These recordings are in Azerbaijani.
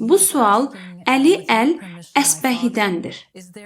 Bu sual Əli Əl-Əsbəhidəndir.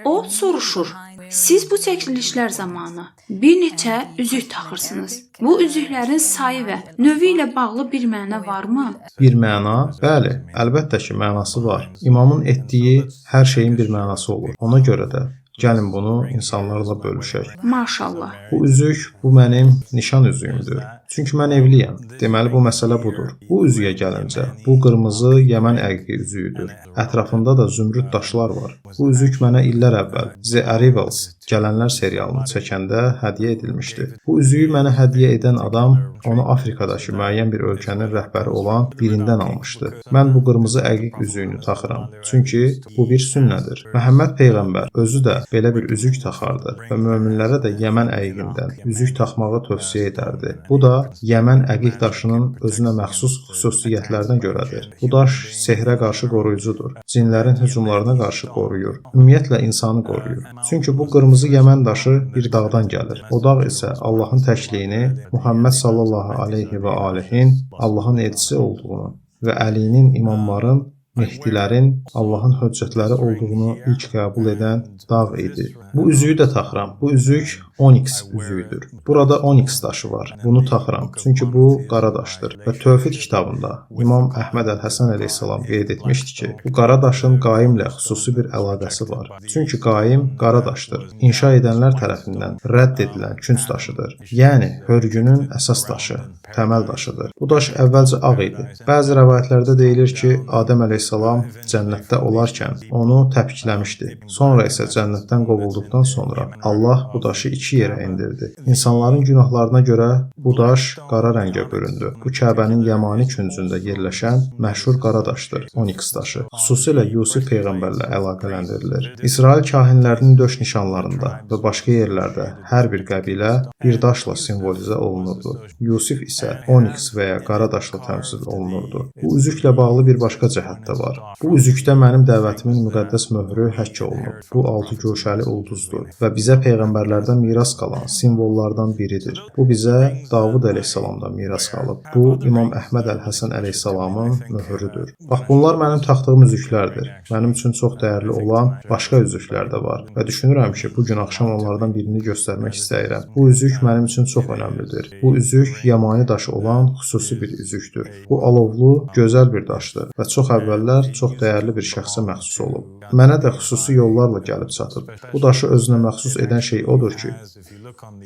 O soruşur: Siz bu çəkilişlər zamanı bir neçə üzük taxırsınız. Bu üzüklərin sayı və növü ilə bağlı bir məna varmı? Bir məna? Bəli, əlbəttə ki, mənası var. İmamın etdiyi hər şeyin bir mənası olur. Ona görə də gəlin bunu insanlarla bölüşək. Maşallah. Bu üzük, bu mənim nişan üzüyümdür. Çünki mən evliyəm. Deməli bu məsələ budur. Bu üzüyə gəlincə, bu qırmızı Yəmən əqiqi üzüyüdür. Ətrafında da zümrüd daşlar var. Bu üzük mənə illər əvvəl The Arrivals, Gələnlər serialını çəkəndə hədiyyə edilmişdi. Bu üzüyü mənə hədiyyə edən adam onu Afrikadakı müəyyən bir ölkənin rəhbəri olan birindən almışdı. Mən bu qırmızı əqiq üzüyünü taxıram. Çünki bu bir sünnədir. Məhəmməd peyğəmbər özü də belə bir üzük taxardı və möminlərə də Yəmən əqiqindən üzük taxmağı tövsiyə edərdi. Bu da Yəmən əqiq daşının özünə məxsus xüsusiyyətlərinə görədir. Bu daş sehrə qarşı qoruyucudur. Cinlərin hücumlarına qarşı qoruyur. Ümumiyyətlə insanı qoruyur. Çünki bu qırmızı Yəmən daşı bir dağdan gəlir. O dağ isə Allahın təkliyini, Muhammed sallallahu aleyhi və alihin Allahın elçisi olduğunu və Əlinin imamların, Mehdilərin Allahın höccətləri olduğunu ilk qəbul edən dağ idi. Bu üzüyü də taxıram. Bu üzük onyx üzüyüdür. Burada onyx daşı var. Bunu taxıram. Çünki bu qara daşdır. Və Tövhid kitabında İmam Əhməd Əl-Həsən əleyhissalam qeyd etmişdi ki, bu qara daşın qaimlə xüsusi bir əlaqəsi var. Çünki qaim qara daşdır. İnşa edənlər tərəfindən rədd edilən künc daşıdır. Yəni hörgünün əsas daşı, təməl daşıdır. Bu daş əvvəlcə ağ idi. Bəzi rəvayətlərdə deyilir ki, Adəm əleyhissalam cənnətdə olarkən onu təpikləmişdi. Sonra isə cənnətdən qovulduqdan sonra Allah bu daşı iki yerə endirdi. İnsanların günahlarına görə bu daş qara rəngə büründü. Bu Kəbənin Yəmani küncündə yerləşən məşhur qara daşdır, onyx daşı. Xüsusilə Yusif peyğəmbərlə əlaqələndirilir. İsrail kahinlərinin döş nişanlarında və başqa yerlərdə hər bir qəbilə bir daşla simvolizə olunurdu. Yusif isə onyx və ya qara daşla təmsil olunurdu. Bu üzüklə bağlı bir başqa cəhət də var. Bu üzükdə mənim dəvətimin müqəddəs möhrü həkk olunub. Bu altı guşəli ulduzdur və bizə peyğəmbərlərdən miras qalan simvollardan biridir. Bu bizə Davud əleyhissalamdan miras qalıb. Bu İmam Əhməd Əl-Həsən əleyhissalamın möhrüdür. Bax bunlar mənim taxtığım üzüklərdir. Mənim üçün çox dəyərli olan başqa üzüklər də var və düşünürəm ki, bu gün axşam onlardan birini göstərmək istəyirəm. Bu üzük mənim üçün çox önəmlidir. Bu üzük Yəmani daşı olan xüsusi bir üzükdür. Bu alovlu, gözəl bir daşdır və çox əvvəllər çox dəyərli bir şəxsə məxsus olub. Mənə də xüsusi yollarla gəlib çatıb. Bu daşı özünə məxsus edən şey odur ki,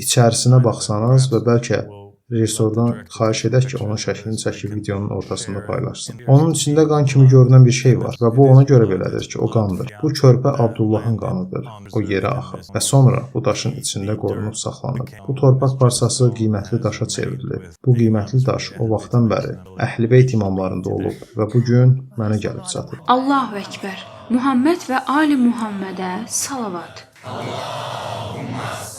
içərisinə baxsanız və bəlkə rejissordan xahiş edək ki, onun şəklini çəkib videonun ortasında paylaşsın. Onun içində qan kimi görünən bir şey var və bu ona görə belədir ki, o qandır. Bu körpə Abdullahın qanıdır. O yerə axıb və sonra bu daşın içində qorunub saxlanıb. Bu torpaq parçası qiymətli daşa çevrilib. Bu qiymətli daş o vaxtdan bəri Əhl-i Beyt imamlarında olub və bu gün mənə gəlib çatıb. Allahu Əkbər. Muhammed və ali Muhammedə salavat. Allahumma